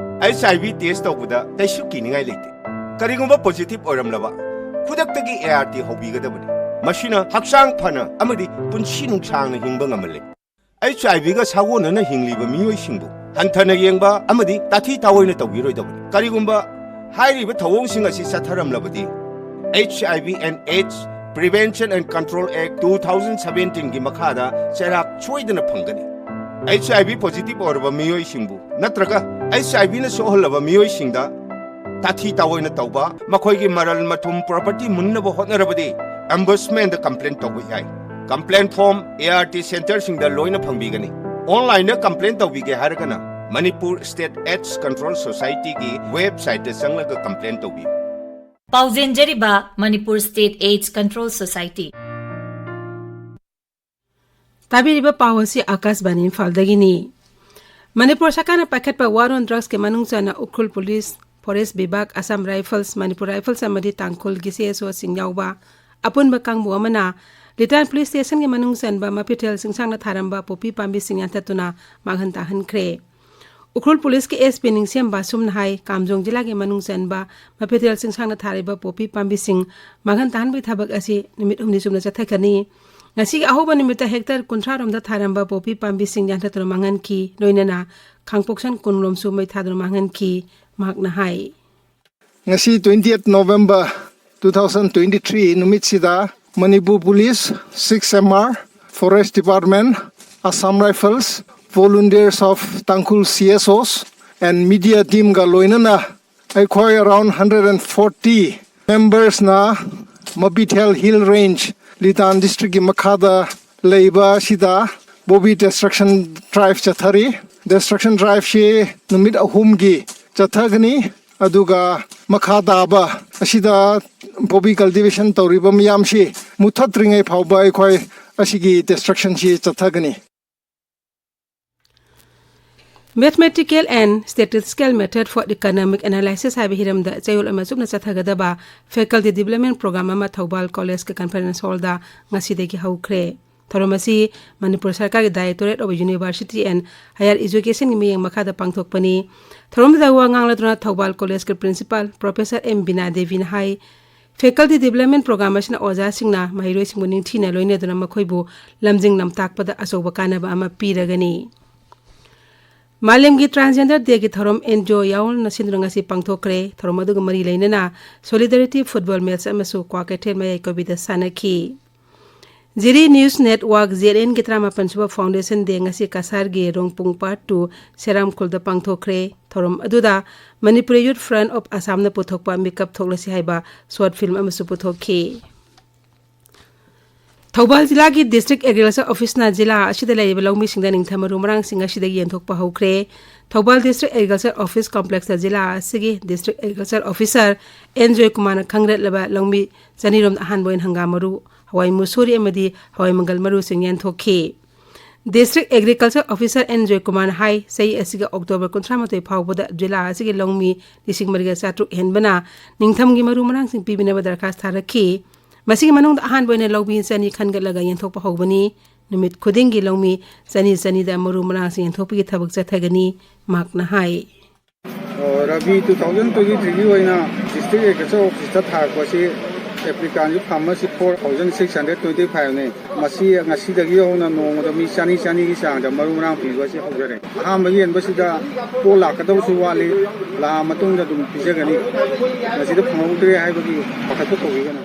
ꯑꯩꯆ ꯑꯥꯏ ꯚꯤ ꯇꯦꯁ ꯇꯧꯕꯗ ꯀꯩꯁꯨ ꯀꯤꯅꯤꯡꯉꯥꯏ ꯂꯩꯇꯦ꯫ ꯀꯔꯤꯒꯨꯝꯕ ꯄꯣꯖꯤꯇꯤꯚ ꯑꯣꯏꯔꯝꯂꯕ, ꯈꯨꯗꯛꯇꯒꯤ ꯑꯦ ꯑꯥꯔ ꯇꯤ ꯍꯧꯕꯤꯒꯗꯕꯅꯤ꯫ ꯃꯁꯤꯅ ꯍꯛꯆꯥꯡ ꯐꯅ ꯑꯃꯗꯤ ꯄꯨꯟꯁꯤ ꯅꯨꯡꯁꯥꯡꯅ ꯍꯤꯡꯕ ꯉꯝꯍꯜꯂꯤ꯫ ꯑꯩꯆ ꯑꯥꯏ ꯚꯤꯒ ꯁꯥꯒꯣꯟꯅꯅ ꯍꯤꯡꯂꯤꯕ ꯃꯤꯑꯣꯏꯁꯤꯡꯕꯨ ꯍꯟꯊꯅ ꯌꯦꯡꯕ ꯑꯃꯗꯤ ꯇꯥꯊꯤ ꯇꯥꯑꯣꯏꯅ ꯇꯧꯕꯤꯔꯣꯏꯗꯕꯅꯤ꯫ ꯀꯔꯤꯒꯨꯝꯕ ꯍꯥꯏꯔꯤꯕ ꯊꯧꯑꯣꯡꯁꯤꯡ ꯑꯁꯤ ꯆꯠꯊꯔꯝꯂꯕꯗꯤ, H I V and AIDS Prevention and Control Act two thousand seventeen ꯒꯤ ꯃꯈꯥꯗ ꯆꯩꯔꯥꯛ ꯁꯣꯏꯗꯅ ꯐꯪꯒꯅꯤ꯫ ꯑꯩꯆ ꯑꯥꯏ ꯚꯤ ꯄꯣꯖꯤꯇꯤꯚ ꯑꯣꯏꯔꯕ ꯃꯤꯑꯣꯏꯁꯤꯡꯕꯨ ꯅꯠꯇ꯭ꯔꯒ ꯑꯩꯆ ꯑꯥꯏ ꯚꯤꯅ ꯁꯣꯛꯍꯜꯂꯕ ꯃꯤꯑꯣꯏꯁꯤꯡꯗ ꯇꯥꯊꯤ ꯇꯥꯑꯣꯏꯅ ꯇꯧꯕ, ꯃꯈꯣꯏꯒꯤ ꯃꯔꯜ ꯃꯊꯨꯝ, ꯄ꯭ꯔꯣꯄꯔꯇꯤ ꯃꯨꯟꯅꯕ ꯍꯣꯠꯅꯔꯕꯗꯤ ꯑꯣꯝꯕꯨꯗꯁꯃꯦꯟꯗ ꯀꯝꯄ꯭ꯂꯦꯟ ꯇꯧꯕ ꯌꯥꯏ꯫ Complain form A R T ꯁꯦꯟꯇꯔꯁꯤꯡꯗ ꯂꯣꯏꯅ ꯐꯪꯕꯤꯒꯅꯤ꯫ ꯑꯣꯟꯂꯥꯏꯟꯗ ꯀꯝꯄ꯭ꯂꯦꯟ ꯇꯧꯕꯤꯒꯦ ꯍꯥꯏꯔꯒꯅ ꯃꯅꯤꯄꯨꯔ ꯁ꯭ꯇꯦꯠ ꯑꯦꯗꯁ ꯀꯟꯇ꯭ꯔꯣꯜ ꯁꯣꯁꯥꯏꯇꯤꯒꯤ ꯋꯦꯕꯁꯥꯏꯠꯇ ꯆꯪꯂꯒ ꯀꯝꯄ꯭ꯂꯦꯟ ꯇꯧꯕꯤꯌꯨ꯫ ꯄꯥꯎꯖꯦꯟꯖꯔꯤꯕ Manipur state AIDS control society. ꯇꯥꯕꯤꯔꯤꯕ ꯄꯥꯎ ꯑꯁꯤ ꯑꯥꯀꯥꯁꯕꯥꯅꯤ ꯏꯝꯐꯥꯜꯗꯒꯤꯅꯤ꯫ ꯃꯅꯤꯄꯨꯔ ꯁꯔꯀꯥꯔꯅ ꯄꯥꯏꯈꯠꯄ ꯋꯥꯔ ꯑꯣꯟ ꯗ꯭ꯔꯒꯁꯀꯤ ꯃꯅꯨꯡ ꯆꯟꯅ ꯎꯈ꯭ꯔꯨꯜ ꯄꯨꯂꯤꯁ, ꯐꯣꯔꯦꯁ ꯕꯤꯚꯥꯒ, ꯑꯁꯥꯝ ꯔꯥꯏꯐꯜꯁ, ꯃꯅꯤꯄꯨꯔ ꯔꯥꯏꯐꯜꯁ ꯑꯃꯗꯤ ꯇꯥꯡꯈꯨꯜꯒꯤ ꯁꯤ ꯑꯦꯁ ꯑꯣꯁꯤꯡ ꯌꯥꯎꯕ ꯑꯄꯨꯟꯕ ꯀꯥꯡꯕꯨ ꯑꯃꯅ ꯂꯤꯇꯥꯟ ꯄꯨꯂꯤꯁ ꯁ꯭ꯇꯦꯁꯟꯒꯤ ꯃꯅꯨꯡ ꯆꯟꯕ ꯃꯐꯤꯊꯦꯜ ꯆꯤꯡꯁꯥꯡꯅ ꯊꯥꯔꯝꯕ ꯄꯣꯄꯤ ꯄꯥꯝꯕꯤꯁꯤꯡ ꯌꯥꯟꯊꯠꯇꯨꯅ ꯃꯥꯡꯍꯟ ꯇꯥꯍꯟꯈ꯭ꯔꯦ꯫ ꯎꯈ꯭ꯔꯨꯜ ꯄꯨꯂꯤꯁꯀꯤ ꯑꯦꯁ ꯄꯤ ꯅꯤꯡꯁꯦꯝ ꯕꯥꯁꯨꯝꯅ ꯍꯥꯏ, ꯀꯥꯝꯖꯣꯡ ꯖꯤꯂꯥꯒꯤ ꯃꯅꯨꯡ ꯆꯟꯕ ꯃꯐꯤꯊꯦꯜ ꯆꯤꯡꯁꯥꯡꯅ ꯊꯥꯔꯤꯕ ꯄꯣꯄꯤ ꯄꯥꯝꯕꯤꯁꯤꯡ ꯃꯥꯡꯍꯟ ꯇꯥꯍꯟꯕꯒꯤ ꯊꯕꯛ ꯑꯁꯤ ꯅꯨꯃꯤꯠ ꯍꯨꯝꯅꯤ ꯆꯨꯞꯅ ꯆꯠꯊꯒꯅꯤ꯫ ꯉꯁꯤꯒꯤ ꯑꯍꯧꯕ ꯅꯨꯃꯤꯠꯇ ꯍꯦꯛꯇꯔ ꯀꯨꯟꯊ꯭ꯔꯥ ꯔꯣꯝꯗ ꯊꯥꯔꯝꯕ ꯄꯣꯄꯤ ꯄꯥꯝꯕꯤꯁꯤꯡ ꯌꯥꯟꯊꯠꯇꯨꯅ ꯃꯥꯡꯍꯟꯈꯤ꯫ ꯂꯣꯏꯅꯅ ꯈꯥꯡꯄꯣꯛꯁꯪ ꯀꯨꯟ ꯔꯣꯝꯁꯨ ꯃꯩ ꯊꯥꯗꯨꯅ ꯃꯥꯡꯍꯟꯈꯤ꯫ ꯃꯍꯥꯛꯅ ꯍꯥꯏ, ꯉꯁꯤ twenty eight November two thousand twenty three ꯅꯨꯃꯤꯠꯁꯤꯗ Manipur police, six M R, Forest Department, Assam Rifles, Volunteers of Tangkhul C S Os and media teamꯒ ꯂꯣꯏꯅꯅ ꯑꯩꯈꯣꯏ around hundred and forty membersꯅ Mabithel Hill Range, Litan Districtꯀꯤ ꯃꯈꯥꯗ ꯂꯩꯕ ꯑꯁꯤꯗ Bobi Destruction Drive ꯆꯠꯊꯔꯤ꯫ Destruction Driveꯁꯤ ꯅꯨꯃꯤꯠ ꯑꯍꯨꯝꯒꯤ ꯆꯠꯊꯒꯅꯤ꯫ ꯑꯗꯨꯒ ꯃꯈꯥ ꯇꯥꯕ ꯑꯁꯤꯗ Bobi cultivation ꯇꯧꯔꯤꯕ ꯃꯤꯌꯥꯝꯁꯤ ꯃꯨꯊꯠꯇ꯭ꯔꯤꯉꯩ ꯐꯥꯎꯕ ꯑꯩꯈꯣꯏ ꯑꯁꯤꯒꯤ destructionꯁꯤ ꯆꯠꯊꯒꯅꯤ꯫ Mathematical and Statistical Method for Economic Analysis ꯍꯥꯏꯕ ꯍꯤꯔꯝꯗ ꯆꯌꯣꯜ ꯑꯃ ꯆꯨꯞꯅ ꯆꯠꯊꯒꯗꯕ Faculty Development Program ꯑꯃ ꯊꯧꯕꯥꯜ ꯀꯣꯂꯦꯖꯀꯤ conference hallꯗ ꯉꯁꯤꯗꯒꯤ ꯍꯧꯈ꯭ꯔꯦ꯫ ꯊꯧꯔꯝ ꯑꯁꯤ ꯃꯅꯤꯄꯨꯔ ꯁꯔꯀꯥꯔꯒꯤ Directorate of University and Higher Educationꯒꯤ ꯃꯤꯠꯌꯦꯡ ꯃꯈꯥꯗ ꯄꯥꯡꯊꯣꯛꯄꯅꯤ꯫ ꯊꯧꯔꯝꯗꯨꯗ ꯋꯥ ꯉꯥꯡꯂꯗꯨꯅ ꯊꯧꯕꯥꯜ ꯀꯣꯂꯦꯖꯀꯤ principal Professor M ꯕꯤꯅꯥ ꯗꯦꯕꯤꯅ ꯍꯥꯏ, Faculty Development Program ꯑꯁꯤꯅ ꯑꯣꯖꯥꯁꯤꯡꯅ ꯃꯍꯩꯔꯣꯏꯁꯤꯡꯕꯨ ꯅꯤꯡꯊꯤꯅ ꯂꯣꯏꯅꯗꯨꯅ ꯃꯈꯣꯏꯕꯨ ꯂꯝꯖꯤꯡ ꯂꯝꯇꯥꯛꯄꯗ ꯑꯆꯧꯕ ꯀꯥꯟꯅꯕ ꯑꯃ ꯄꯤꯔꯒꯅꯤ꯫ ꯃꯥꯂꯦꯝꯒꯤ Transgender Dayꯒꯤ ꯊꯧꯔꯝ ꯑꯦꯟ ꯖꯤ ꯑꯣ ꯌꯥꯑꯣꯜꯅ ꯁꯤꯟꯗꯨꯅ ꯉꯁꯤ ꯄꯥꯡꯊꯣꯛꯈ꯭ꯔꯦ꯫ ꯊꯧꯔꯝ ꯑꯗꯨꯒ ꯃꯔꯤ ꯂꯩꯅꯅ Solidarity Football Match ꯑꯃꯁꯨ ꯀ꯭ꯋꯥꯀꯩꯊꯦꯜ ꯃꯌꯥꯏ ꯀꯣꯕꯤꯗ ꯁꯥꯟꯅꯈꯤ꯫ ꯖꯤꯔꯤ News Network, ꯖꯤ ꯑꯦꯟ ꯑꯦꯟꯒꯤ ꯇꯔꯥꯃꯥꯄꯟ ꯁꯨꯕ Foundation Day ꯉꯁꯤ ꯀꯁꯥꯔꯒꯤ ꯔꯣꯡꯄꯨꯡ Part two ꯁꯦꯔꯥꯝꯈꯨꯜꯗ ꯄꯥꯡꯊꯣꯛꯈ꯭ꯔꯦ꯫ ꯊꯧꯔꯝ ꯑꯗꯨꯗ Manipuri Youth Front of Assamꯅ ꯄꯨꯊꯣꯛꯄ ꯃꯤꯀꯞ ꯊꯣꯛꯂꯁꯤ ꯍꯥꯏꯕ short film ꯑꯃꯁꯨ ꯄꯨꯊꯣꯛꯈꯤ꯫ ꯊꯧꯕꯥꯜ ꯖꯤꯂꯥꯒꯤ District Agriculture Officeꯅ ꯖꯤꯂꯥ ꯑꯁꯤꯗ ꯂꯩꯔꯤꯕ ꯂꯧꯃꯤꯁꯤꯡꯗ ꯅꯤꯡꯊꯝ ꯃꯔꯨ ꯃꯔꯥꯡꯁꯤꯡ ꯉꯁꯤꯗꯒꯤ ꯌꯦꯟꯊꯣꯛꯄ ꯍꯧꯈ꯭ꯔꯦ꯫ ꯊꯧꯕꯥꯜ District Agriculture Office Complexꯇ ꯖꯤꯂꯥ ꯑꯁꯤꯒꯤ District Agriculture Officer ꯑꯦꯟ ꯖꯣꯏꯀꯨꯃꯥꯔꯅ ꯈꯪꯒꯠꯂꯕ ꯂꯧꯃꯤ ꯆꯅꯤꯔꯣꯝꯗ ꯑꯍꯥꯟꯕ ꯑꯣꯏꯅ ꯍꯪꯒꯥꯝ ꯃꯔꯨ, ꯍꯋꯥꯏ ꯃꯨꯁꯣꯔꯤ ꯑꯃꯗꯤ ꯍꯋꯥꯏ ꯃꯪꯒꯜ ꯃꯔꯨꯁꯤꯡ ꯌꯦꯟꯊꯣꯛꯈꯤ꯫ District Agriculture Officer ꯑꯦꯟ ꯖꯣꯏꯀꯨꯃꯥꯔꯅ ꯍꯥꯏ, ꯆꯍꯤ ꯑꯁꯤꯒꯤ October ꯀꯨꯟꯊ꯭ꯔꯥ ꯃꯥꯊꯣꯏ ꯐꯥꯎꯕꯗ ꯖꯤꯂꯥ ꯑꯁꯤꯒꯤ ꯂꯧꯃꯤ ꯂꯤꯁꯤꯡ ꯃꯔꯤꯒ ꯆꯥꯇ꯭ꯔꯨꯛ ꯍꯦꯟꯕꯅ ꯅꯤꯡꯊꯝꯒꯤ ꯃꯔꯨ ꯃꯔꯥꯡꯁꯤꯡ ꯄꯤꯕꯤꯅꯕ ꯗꯔꯈꯥꯁ ꯊꯥꯔꯛꯈꯤ꯫ ꯃꯁꯤꯒꯤ ꯃꯅꯨꯡꯗ ꯑꯍꯥꯟꯕ ꯑꯣꯏꯅ ꯂꯧꯃꯤ ꯆꯅꯤ ꯈꯟꯒꯠꯂꯒ ꯌꯦꯟꯊꯣꯛꯄ ꯍꯧꯕꯅꯤ꯫ ꯅꯨꯃꯤꯠ ꯈꯨꯗꯤꯡꯒꯤ ꯂꯧꯃꯤ ꯆꯅꯤ ꯆꯅꯤꯗ ꯃꯔꯨ ꯃꯔꯥꯡꯁꯤꯡ ꯌꯦꯟꯊꯣꯛꯄꯒꯤ ꯊꯕꯛ ꯆꯠꯊꯒꯅꯤ, ꯃꯍꯥꯛꯅ ꯍꯥꯏ꯫ ꯑꯣ, ꯔꯕꯤ two thousand twenty threeꯒꯤ ꯑꯣꯏꯅ District Agriculture Officeꯇ ꯊꯥꯔꯛꯄꯁꯤ ꯑꯦꯄ꯭ꯔꯤꯀꯥꯟꯁꯨ ꯐꯥꯔꯃꯔꯁꯤ four thousand six hundred twenty ꯐꯥꯏꯚꯅꯤ꯫ ꯃꯁꯤ ꯉꯁꯤꯗꯒꯤ ꯍꯧꯅ ꯅꯣꯡꯃꯗ ꯃꯤ ꯆꯅꯤ, ꯆꯅꯤꯒꯤ ꯆꯥꯡꯗ ꯃꯔꯨ ꯃꯔꯥꯡ ꯄꯤꯕ ꯑꯁꯤ ꯍꯧꯖꯔꯦ꯫ ꯑꯍꯥꯟꯕ ꯌꯦꯟꯕꯁꯤꯗ ꯄꯣꯠ ꯂꯥꯛꯀꯗꯕꯁꯨ ꯋꯥꯠꯂꯤ, ꯂꯥꯛꯑ ꯃꯇꯨꯡꯗ ꯑꯗꯨꯝ ꯄꯤꯖꯒꯅꯤ꯫ ꯃꯁꯤꯗ ꯐꯪꯍꯧꯗ꯭ꯔꯦ ꯍꯥꯏꯕꯒꯤ ꯄꯥꯈꯠꯄ ꯇꯧꯕꯤꯒꯅꯨ꯫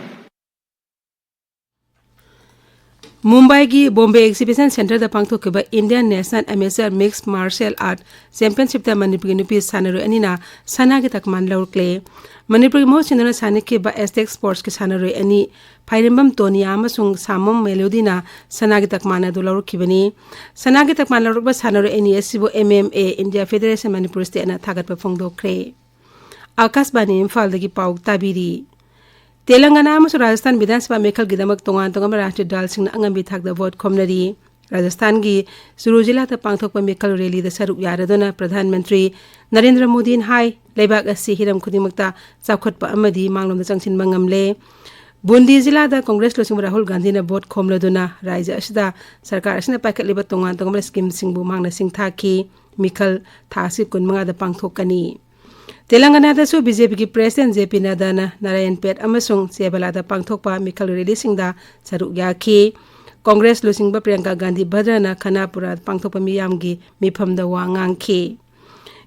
ꯃꯨꯝꯕꯥꯏꯒꯤ ꯕꯣꯝꯕꯦ ꯑꯦꯛꯖꯤꯕꯤꯁꯟ ꯁꯦꯟꯇꯔꯗ ꯄꯥꯡꯊꯣꯛꯈꯤꯕ Indian national amateur mix martial art ꯆꯦꯝꯄꯤꯌꯟꯁꯤꯞꯇ ꯃꯅꯤꯄꯨꯔꯒꯤ ꯅꯨꯄꯤ ꯁꯥꯟꯅꯔꯣꯏ ꯑꯅꯤꯅ ꯁꯅꯥꯒꯤ ꯇꯛꯃꯥꯟ ꯂꯧꯔꯛꯂꯦ꯫ ꯃꯅꯤꯄꯨꯔꯒꯤ ꯃꯍꯨꯠ ꯁꯤꯟꯗꯨꯅ ꯁꯥꯟꯅꯈꯤꯕ ꯑꯦꯁꯇꯦꯛ ꯁ꯭ꯄꯣꯔꯠꯁꯀꯤ ꯁꯥꯟꯅꯔꯣꯏ ꯑꯅꯤ ꯐꯥꯏꯔꯦꯝꯕꯝ ꯇꯣꯅꯤꯌꯥ ꯑꯃꯁꯨꯡ ꯁꯥꯃꯝ ꯃꯦꯂꯣꯗꯤꯅ ꯁꯅꯥꯒꯤ ꯇꯛꯃꯥꯟ ꯑꯗꯨ ꯂꯧꯔꯛꯈꯤꯕꯅꯤ꯫ ꯁꯅꯥꯒꯤ ꯇꯛꯃꯥꯟ ꯂꯧꯔꯛꯄ ꯁꯥꯟꯅꯔꯣꯏ ꯑꯅꯤ ꯑꯁꯤꯕꯨ M M A, India federation Manipur ꯁ꯭ꯇꯦꯠꯅ ꯊꯥꯒꯠꯄ ꯐꯣꯡꯗꯣꯛꯈ꯭ꯔꯦ꯫ ꯑꯥꯀꯥꯁꯕꯥꯅꯤ ꯏꯝꯐꯥꯜꯗꯒꯤ ꯄꯥꯎ ꯇꯥꯕꯤꯔꯤ꯫ ꯇꯦꯂꯪꯒꯥꯅꯥ ꯑꯃꯁꯨꯡ ꯔꯥꯖꯁꯊꯥꯟ ꯕꯤꯙꯥꯟ ꯁꯚꯥ ꯃꯤꯈꯜꯒꯤꯗꯃꯛ ꯇꯣꯉꯥꯟ ꯇꯣꯉꯥꯟꯕ ꯔꯥꯖꯅꯤꯇꯤ ꯗꯜꯁꯤꯡꯅ ꯑꯉꯝꯕꯤ ꯊꯥꯛꯇ ꯚꯣꯠ ꯈꯣꯝꯅꯔꯤ꯫ ꯔꯥꯖꯁꯊꯥꯟꯒꯤ ꯆꯨꯔꯨ ꯖꯤꯂꯥꯗ ꯄꯥꯡꯊꯣꯛꯄ ꯃꯤꯈꯜ ꯔꯦꯂꯤꯗ ꯁꯔꯨꯛ ꯌꯥꯔꯗꯨꯅ ꯄ꯭ꯔꯙꯥꯟ ꯃꯟꯇ꯭ꯔꯤ ꯅꯔꯦꯟꯗ꯭ꯔ ꯃꯣꯗꯤꯅ ꯍꯥꯏ, ꯂꯩꯕꯥꯛ ꯑꯁꯤ ꯍꯤꯔꯝ ꯈꯨꯗꯤꯡꯃꯛꯇ ꯆꯥꯎꯈꯠꯄ ꯑꯃꯗꯤ ꯃꯥꯡꯂꯣꯝꯗ ꯆꯪꯁꯤꯟꯕ ꯉꯝꯂꯦ꯫ ꯕꯨꯟꯗꯤ ꯖꯤꯂꯥꯗ ꯀꯣꯡꯒ꯭ꯔꯦꯁ ꯂꯨꯆꯤꯡꯕ ꯔꯥꯍꯨꯜ ꯒꯥꯟꯙꯤꯅ ꯚꯣꯠ ꯈꯣꯝꯂꯗꯨꯅ ꯔꯥꯖ꯭ꯌ ꯑꯁꯤꯗ ꯁꯔꯀꯥꯔ ꯑꯁꯤꯅ ꯄꯥꯏꯈꯠꯂꯤꯕ ꯇꯣꯉꯥꯟ ꯇꯣꯉꯥꯟꯕ ꯁ꯭ꯀꯤꯝꯁꯤꯡꯕꯨ ꯃꯍꯥꯛꯅ ꯁꯤꯡꯊꯥꯈꯤ꯫ ꯃꯤꯈꯜ ꯊꯥ ꯑꯁꯤ ꯀꯨꯟꯃꯉꯥꯗ ꯄꯥꯡꯊꯣꯛꯀꯅꯤ꯫ ꯇꯦꯂꯪꯒꯥꯅꯥꯗꯁꯨ ꯕꯤ ꯖꯦ ꯄꯤꯒꯤ ꯄ꯭ꯔꯦꯁꯤꯗꯦꯟ ꯖꯦ ꯄꯤ ꯅꯗꯥꯅ ꯅꯥꯔꯥꯌꯟꯄꯦꯠ ꯑꯃꯁꯨꯡ ꯆꯦꯕꯂꯥꯗ ꯄꯥꯡꯊꯣꯛꯄ ꯃꯤꯈꯜ ꯔꯦꯂꯤꯁꯤꯡꯗ ꯁꯔꯨꯛ ꯌꯥꯈꯤ꯫ ꯀꯣꯡꯒ꯭ꯔꯦꯁ ꯂꯨꯆꯤꯡꯕ ꯄ꯭ꯔꯤꯌꯥꯡꯀꯥ ꯒꯥꯟꯙꯤ ꯚꯗ꯭ꯔꯅ ꯈꯅꯥꯄꯨꯔꯥꯗ ꯄꯥꯡꯊꯣꯛꯄ ꯃꯤꯌꯥꯝꯒꯤ ꯃꯤꯐꯝꯗ ꯋꯥ ꯉꯥꯡꯈꯤ꯫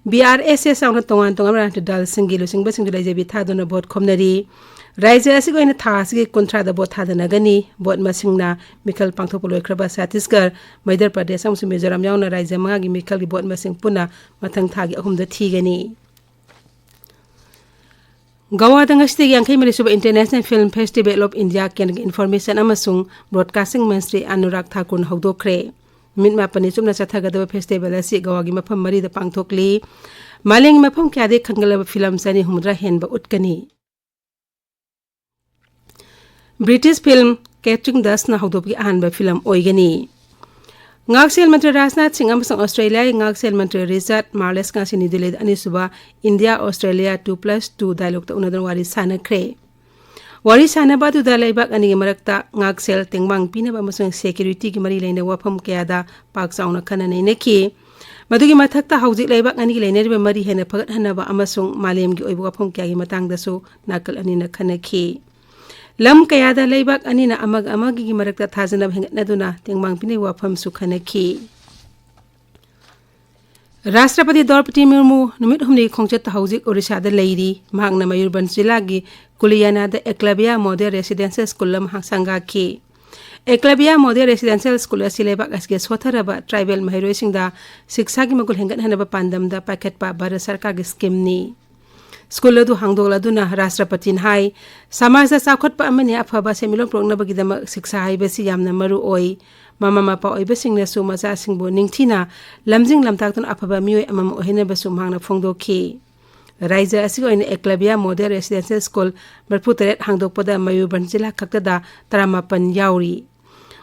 ꯕꯤ ꯑꯥꯔ ꯑꯦꯁ ꯑꯦꯁ ꯌꯥꯎꯅ ꯇꯣꯉꯥꯟ ꯇꯣꯉꯥꯟꯕ ꯔꯥꯖꯅꯤꯇꯤ ꯗꯜꯁꯤꯡꯒꯤ ꯂꯨꯆꯤꯡꯕꯁꯤꯡꯁꯨ ꯂꯩꯖꯕꯤ ꯊꯥꯗꯨꯅ ꯚꯣꯠ ꯈꯣꯝꯅꯔꯤ꯫ ꯔꯥꯖ꯭ꯌ ꯑꯁꯤꯒꯤ ꯑꯣꯏꯅ ꯊꯥ ꯑꯁꯤꯒꯤ ꯀꯨꯟꯊ꯭ꯔꯥꯗ ꯚꯣꯠ ꯊꯥꯗꯅꯒꯅꯤ꯫ ꯚꯣꯠ ꯃꯁꯤꯡꯅ ꯃꯤꯈꯜ ꯄꯥꯡꯊꯣꯛꯄ ꯂꯣꯏꯈ꯭ꯔꯕ ꯁꯠꯇꯤꯁꯒꯔ, ꯃꯩꯙ꯭ꯔ ꯄ꯭ꯔꯗꯦꯁ ꯑꯃꯁꯨꯡ ꯃꯤꯖꯣꯔꯥꯝ ꯌꯥꯎꯅ ꯔꯥꯖ꯭ꯌ ꯃꯉꯥꯒꯤ ꯃꯤꯈꯜꯒꯤ ꯚꯣꯠ ꯃꯁꯤꯡ ꯄꯨꯟꯅ ꯃꯊꯪ ꯊꯥꯒꯤ ꯑꯍꯨꯝꯗ ꯊꯤꯒꯅꯤ꯫ ꯒꯋꯥꯗ ꯉꯁꯤꯗꯒꯤ ꯌꯥꯡꯈꯩ ꯃꯔꯤ ꯁꯨꯕ International Film Festival of India ꯀꯦꯟꯗ꯭ꯔꯒꯤ ꯏꯟꯐꯣꯔꯃꯦꯁꯟ ꯑꯃꯁꯨꯡ ꯕ꯭ꯔꯣꯗꯀꯥꯁꯇꯤꯡ ꯃꯟꯇ꯭ꯔꯤ ꯑꯅꯨꯔꯥꯒ ꯊꯥꯀꯨꯔꯅ ꯍꯧꯗꯣꯛꯈ꯭ꯔꯦ꯫ ꯅꯨꯃꯤꯠ ꯃꯥꯄꯟꯅꯤ ꯆꯨꯞꯅ ꯆꯠꯊꯒꯗꯕ ꯐꯦꯁꯇꯤꯚꯦꯜ ꯑꯁꯤ ꯒꯋꯥꯒꯤ ꯃꯐꯝ ꯃꯔꯤꯗ ꯄꯥꯡꯊꯣꯛꯂꯤ꯫ ꯃꯥꯂꯦꯝꯒꯤ ꯃꯐꯝ ꯀꯌꯥꯗꯒꯤ ꯈꯟꯒꯠꯂꯕ ꯐꯤꯂꯝ ꯆꯅꯤ ꯍꯨꯝꯐꯨꯇꯔꯥ ꯍꯦꯟꯕ ꯎꯠꯀꯅꯤ꯫ ꯕ꯭ꯔꯤꯇꯤꯁ ꯐꯤꯂꯝ ꯀꯦꯇ꯭ꯔꯤꯡ ꯗꯁꯅ ꯍꯧꯗꯣꯛꯄꯒꯤ ꯑꯍꯥꯟꯕ ꯐꯤꯂꯝ ꯑꯣꯏꯒꯅꯤ꯫ ꯉꯥꯛꯁꯦꯜ ꯃꯟꯇ꯭ꯔꯤ ꯔꯥꯖꯅꯥꯊ ꯁꯤꯡ ꯑꯃꯁꯨꯡ ꯑꯣꯁꯇ꯭ꯔꯦꯂꯤꯌꯥꯒꯤ ꯉꯥꯛꯁꯦꯜ ꯃꯟꯇ꯭ꯔꯤ ꯔꯤꯆꯥꯔꯗ ꯃꯥꯔꯂꯦꯁ ꯉꯁꯤ ꯅ꯭ꯌꯨ ꯗꯤꯜꯂꯤꯗ ꯑꯅꯤꯁꯨꯕ India Australia two plus two dialogueꯇ ꯎꯅꯗꯨꯅ ꯋꯥꯔꯤ ꯁꯥꯟꯅꯈ꯭ꯔꯦ꯫ ꯋꯥꯔꯤ ꯁꯥꯟꯅꯕ ꯑꯗꯨꯗ ꯂꯩꯕꯥꯛ ꯑꯅꯤꯒꯤ ꯃꯔꯛꯇ ꯉꯥꯛꯁꯦꯜ, ꯇꯦꯡꯕꯥꯡ ꯄꯤꯅꯕ ꯑꯃꯁꯨꯡ securityꯒꯤ ꯃꯔꯤ ꯂꯩꯅꯕ ꯋꯥꯐꯝ ꯀꯌꯥꯗ ꯄꯥꯛ ꯆꯥꯎꯅ ꯈꯟꯅ ꯅꯩꯅꯈꯤ꯫ ꯃꯗꯨꯒꯤ ꯃꯊꯛꯇ ꯍꯧꯖꯤꯛ ꯂꯩꯕꯥꯛ ꯑꯅꯤꯒꯤ ꯂꯩꯅꯔꯤꯕ ꯃꯔꯤ ꯍꯦꯟꯅ ꯐꯒꯠꯍꯟꯅꯕ ꯑꯃꯁꯨꯡ ꯃꯥꯂꯦꯝꯒꯤ ꯑꯣꯏꯕ ꯋꯥꯐꯝ ꯀꯌꯥꯒꯤ ꯃꯇꯥꯡꯗꯁꯨ ꯅꯥꯀꯜ ꯑꯅꯤꯅ ꯈꯟꯅꯈꯤ꯫ ꯂꯝ ꯀꯌꯥꯗ ꯂꯩꯕꯥꯛ ꯑꯅꯤꯅ ꯑꯃꯒ ꯑꯃꯒꯤ ꯃꯔꯛꯇ ꯊꯥꯖꯅꯕ ꯍꯦꯟꯒꯠꯅꯗꯨꯅ ꯇꯦꯡꯕꯥꯡ ꯄꯤꯅꯩ ꯋꯥꯐꯝꯁꯨ ꯈꯟꯅꯈꯤ꯫ ꯔꯥꯁꯇ꯭ꯔꯄꯇꯤ ꯗ꯭ꯔꯧꯄꯗꯤ ꯃꯨꯔꯃꯨ ꯅꯨꯃꯤꯠ ꯍꯨꯝꯅꯤꯒꯤ ꯈꯣꯡꯆꯠꯇ ꯍꯧꯖꯤꯛ ꯑꯣꯔꯤꯁꯥꯗ ꯂꯩꯔꯤ꯫ ꯃꯍꯥꯛꯅ ꯃꯌꯨꯔꯕꯟ ꯖꯤꯂꯥꯒꯤ ꯀꯨꯂꯤꯌꯥꯅꯥꯗ ꯑꯦꯀꯂꯕꯤꯌꯥ ꯃꯣꯗꯦꯜ ꯔꯦꯁꯤꯗꯦꯟꯁꯤꯌꯦꯜ ꯁ꯭ꯀꯨꯜ ꯑꯃ ꯁꯪꯒꯥꯈꯤ꯫ ꯑꯦꯀꯂꯕꯤꯌꯥ ꯃꯣꯗꯦꯜ ꯔꯦꯁꯤꯗꯦꯟꯁꯤꯌꯦꯜ ꯁ꯭ꯀꯨꯜ ꯑꯁꯤ ꯂꯩꯕꯥꯛ ꯑꯁꯤꯒꯤ ꯁꯣꯠꯊꯔꯕ ꯇ꯭ꯔꯥꯏꯕꯦꯜ ꯃꯍꯩꯔꯣꯏꯁꯤꯡꯗ ꯁꯤꯛꯁꯥꯒꯤ ꯃꯒꯨꯟ ꯍꯦꯟꯒꯠꯍꯟꯅꯕ ꯄꯥꯟꯗꯝꯗ ꯄꯥꯏꯈꯠꯄ ꯚꯥꯔꯠ ꯁꯔꯀꯥꯔꯒꯤ ꯁ꯭ꯀꯤꯝꯅꯤ꯫ ꯁ꯭ꯀꯨꯜ ꯑꯗꯨ ꯍꯥꯡꯗꯣꯛꯂꯗꯨꯅ ꯔꯥꯁꯇ꯭ꯔꯄꯇꯤꯅ ꯍꯥꯏ, ꯁꯃꯥꯖꯗ ꯆꯥꯎꯈꯠꯄ ꯑꯃꯅꯤ ꯑꯐꯕ ꯁꯦꯟꯃꯤꯠꯂꯣꯟ ꯄꯨꯔꯛꯅꯕꯒꯤꯗꯃꯛ ꯁꯤꯛꯁꯥ ꯍꯥꯏꯕꯁꯤ ꯌꯥꯝꯅ ꯃꯔꯨ ꯑꯣꯏ꯫ ꯃꯃꯥ ꯃꯄꯥ ꯑꯣꯏꯕꯁꯤꯡꯅꯁꯨ ꯃꯆꯥꯁꯤꯡꯕꯨ ꯅꯤꯡꯊꯤꯅ ꯂꯝꯖꯤꯡ ꯂꯝꯇꯥꯛꯇꯨꯅ ꯑꯐꯕ ꯃꯤꯑꯣꯏ ꯑꯃꯃꯝ ꯑꯣꯏꯍꯟꯅꯕꯁꯨ ꯃꯍꯥꯛꯅ ꯐꯣꯡꯗꯣꯛꯈꯤ꯫ ꯔꯥꯏꯖ꯭ꯌ ꯑꯁꯤꯒꯤ ꯑꯣꯏꯅ ꯑꯦꯀꯂꯕꯤꯌꯥ ꯃꯣꯗꯦꯜ ꯔꯦꯁꯤꯗꯦꯟꯁꯤꯌꯦꯜ ꯁ꯭ꯀꯨꯜ ꯃꯔꯤꯐꯨꯇꯔꯦꯠ ꯍꯥꯡꯗꯣꯛꯄꯗ ꯃꯌꯨꯔꯕꯟ ꯖꯤꯂꯥ ꯈꯛꯇꯗ ꯇꯔꯥꯃꯥꯄꯟ ꯌꯥꯎꯔꯤ꯫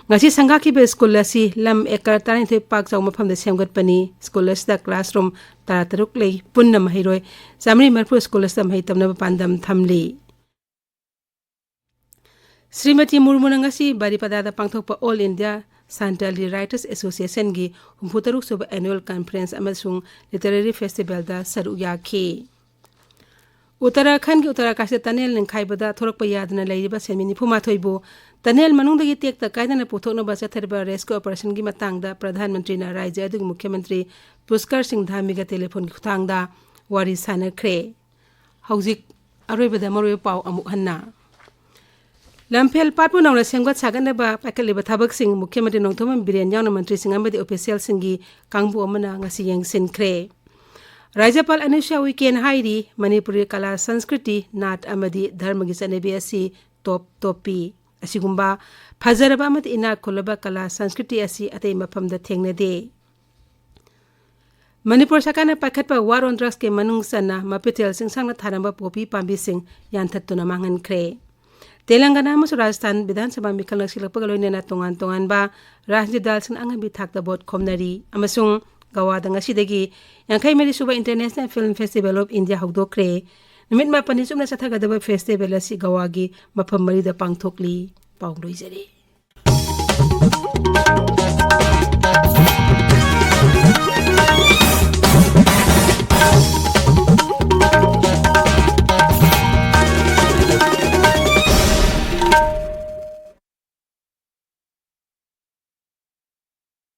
ꯉꯁꯤ ꯁꯪꯒꯥꯈꯤꯕ ꯁ꯭ꯀꯨꯜ ꯑꯁꯤ ꯂꯝ ꯑꯦꯀꯔ ꯇꯔꯥꯅꯤꯊꯣꯏ ꯄꯥꯛ ꯆꯥꯎꯕ ꯃꯐꯝꯗ ꯁꯦꯝꯒꯠꯄꯅꯤ꯫ ꯁ꯭ꯀꯨꯜ ꯑꯁꯤꯗ ꯀ꯭ꯂꯥꯁꯔꯨꯝ ꯇꯔꯥꯇꯔꯨꯛ ꯂꯩ꯫ ꯄꯨꯟꯅ ꯃꯍꯩꯔꯣꯏ ꯆꯥꯃꯔꯤ ꯃꯔꯤꯐꯨ ꯁ꯭ꯀꯨꯜ ꯑꯁꯤꯗ ꯃꯍꯩ ꯇꯝꯅꯕ ꯄꯥꯟꯗꯝ ꯊꯝꯂꯤ꯫ ꯁ꯭ꯔꯤꯃꯇꯤ ꯃꯨꯔꯃꯨꯅ ꯉꯁꯤ ꯕꯥꯔꯤꯄꯗꯥꯗ ꯄꯥꯡꯊꯣꯛꯄ ꯑꯣꯜ ꯏꯟꯗꯤꯌꯥ ꯁꯥꯟꯇꯥꯂꯤ ꯔꯥꯏꯇꯔꯁ ꯑꯦꯁꯣꯁꯤꯌꯦꯁꯟꯒꯤ ꯍꯨꯝꯐꯨꯇꯔꯨꯛ ꯁꯨꯕ ꯑꯦꯅꯨꯑꯦꯜ ꯀꯟꯐꯔꯦꯟꯁ ꯑꯃꯁꯨꯡ ꯂꯤꯇꯔꯦꯔꯤ ꯐꯦꯁꯇꯤꯚꯦꯜꯗ ꯁꯔꯨꯛ ꯌꯥꯈꯤ꯫ ꯎꯠꯇꯔꯥꯈꯟꯒꯤ ꯎꯠꯇꯔꯥꯀꯥꯁꯤꯗ ꯇꯅꯦꯜ ꯅꯤꯡꯈꯥꯏꯕꯗ ꯊꯣꯔꯛꯄ ꯌꯥꯗꯅ ꯂꯩꯔꯤꯕ ꯁꯦꯟꯃꯤ ꯅꯤꯐꯨ ꯃꯥꯊꯣꯏꯕꯨ ꯇꯅꯦꯜ ꯃꯅꯨꯡꯗꯒꯤ ꯇꯦꯛꯇ ꯀꯥꯏꯗꯅ ꯄꯨꯊꯣꯛꯅꯕ ꯆꯠꯊꯔꯤꯕ ꯔꯦꯁꯀ꯭ꯌꯨ ꯑꯣꯄꯔꯦꯁꯟꯒꯤ ꯃꯇꯥꯡꯗ ꯄ꯭ꯔꯙꯥꯟ ꯃꯟꯇ꯭ꯔꯤꯅ ꯔꯥꯏꯖ꯭ꯌ ꯑꯗꯨꯒꯤ ꯃꯨꯈ꯭ꯌ ꯃꯟꯇ꯭ꯔꯤ ꯄꯨꯁꯀꯔ ꯁꯤꯡ ꯙꯥꯃꯤꯒ ꯇꯦꯂꯤꯐꯣꯟꯒꯤ ꯈꯨꯠꯊꯥꯡꯗ ꯋꯥꯔꯤ ꯁꯥꯅꯈ꯭ꯔꯦ꯫ ꯍꯧꯖꯤꯛ ꯑꯔꯣꯏꯕꯗ ꯃꯔꯨꯑꯣꯏꯕ ꯄꯥꯎ ꯑꯃꯨꯛ ꯍꯟꯅ꯫ ꯂꯝꯐꯦꯜ ꯄꯥꯠꯄꯨ ꯅꯧꯅ ꯁꯦꯝꯒꯠ ꯁꯥꯒꯠꯅꯕ ꯄꯥꯏꯈꯠꯂꯤꯕ ꯊꯕꯛꯁꯤꯡ ꯃꯨꯈ꯭ꯌ ꯃꯟꯇ꯭ꯔꯤ ꯅꯣꯡꯊꯣꯝꯕꯝ ꯕꯤꯔꯦꯟ ꯌꯥꯎꯅ ꯃꯟꯇ꯭ꯔꯤꯁꯤꯡ ꯑꯃꯗꯤ ꯑꯣꯐꯤꯁꯤꯌꯦꯜꯁꯤꯡꯒꯤ ꯀꯥꯡꯕꯨ ꯑꯃꯅ ꯉꯁꯤ ꯌꯦꯡꯁꯤꯟꯈ꯭ꯔꯦ꯫ ꯔꯥꯖ꯭ꯌꯄꯥꯜ ꯑꯅꯨꯁ꯭ꯌꯥ ꯎꯏꯀꯦꯅ ꯍꯥꯏꯔꯤ, ꯃꯅꯤꯄꯨꯔꯒꯤ ꯀꯂꯥ, ꯁꯪꯁꯀ꯭ꯔꯤꯇꯤ, ꯅꯥꯠ ꯑꯃꯗꯤ ꯙꯔꯃꯒꯤ ꯆꯠꯅꯕꯤ ꯑꯁꯤ ꯇꯣꯞ ꯇꯣꯞꯄꯤ꯫ ꯑꯁꯤꯒꯨꯝꯕ ꯐꯖꯔꯕ ꯑꯃꯗꯤ ꯏꯅꯥꯛ ꯈꯨꯜꯂꯕ ꯀꯂꯥ ꯁꯪꯁꯀ꯭ꯔꯤꯇꯤ ꯑꯁꯤ ꯑꯇꯩ ꯃꯐꯝꯗ ꯊꯦꯡꯅꯗꯦ꯫ ꯃꯅꯤꯄꯨꯔ ꯁꯔꯀꯥꯔꯅ ꯄꯥꯏꯈꯠꯄ War on Drugsꯀꯤ ꯃꯅꯨꯡ ꯆꯟꯅ ꯃꯄꯤꯊꯦꯜ ꯆꯤꯡꯁꯥꯡꯅ ꯊꯥꯔꯝꯕ ꯄꯣꯄꯤ ꯄꯥꯝꯕꯤꯁꯤꯡ ꯌꯥꯟꯊꯠꯇꯨꯅ ꯃꯥꯡꯍꯟꯈ꯭ꯔꯦ꯫ ꯇꯦꯂꯪꯒꯅꯥ ꯑꯃꯁꯨꯡ ꯔꯥꯖꯁꯊꯥꯟ ꯕꯤꯙꯥꯟ ꯁꯚꯥ ꯃꯤꯈꯜ ꯅꯛꯁꯤꯜꯂꯛꯄꯒ ꯂꯣꯏꯅꯅ ꯇꯣꯉꯥꯟ ꯇꯣꯉꯥꯟꯕ ꯔꯥꯖꯅꯤꯇꯤ ꯗꯜꯁꯤꯡꯅ ꯑꯉꯝꯕꯤ ꯊꯥꯛꯇ ꯚꯣꯠ ꯈꯣꯝꯅꯔꯤ ꯑꯃꯁꯨꯡ ꯒꯋꯥꯗ ꯉꯁꯤꯗꯒꯤ ꯌꯥꯡꯈꯩ ꯃꯔꯤ ꯁꯨꯕ International Film Festival of India ꯍꯧꯗꯣꯛꯈ꯭ꯔꯦ꯫ ꯅꯨꯃꯤꯠ ꯃꯥꯄꯟꯅꯤ ꯆꯨꯞꯅ ꯆꯠꯊꯒꯗꯕ ꯐꯦꯁꯇꯤꯚꯦꯜ ꯑꯁꯤ ꯒꯋꯥꯒꯤ ꯃꯐꯝ ꯃꯔꯤꯗ ꯄꯥꯡꯊꯣꯛꯂꯤ꯫ ꯄꯥꯎ ꯂꯣꯏꯖꯔꯦ꯫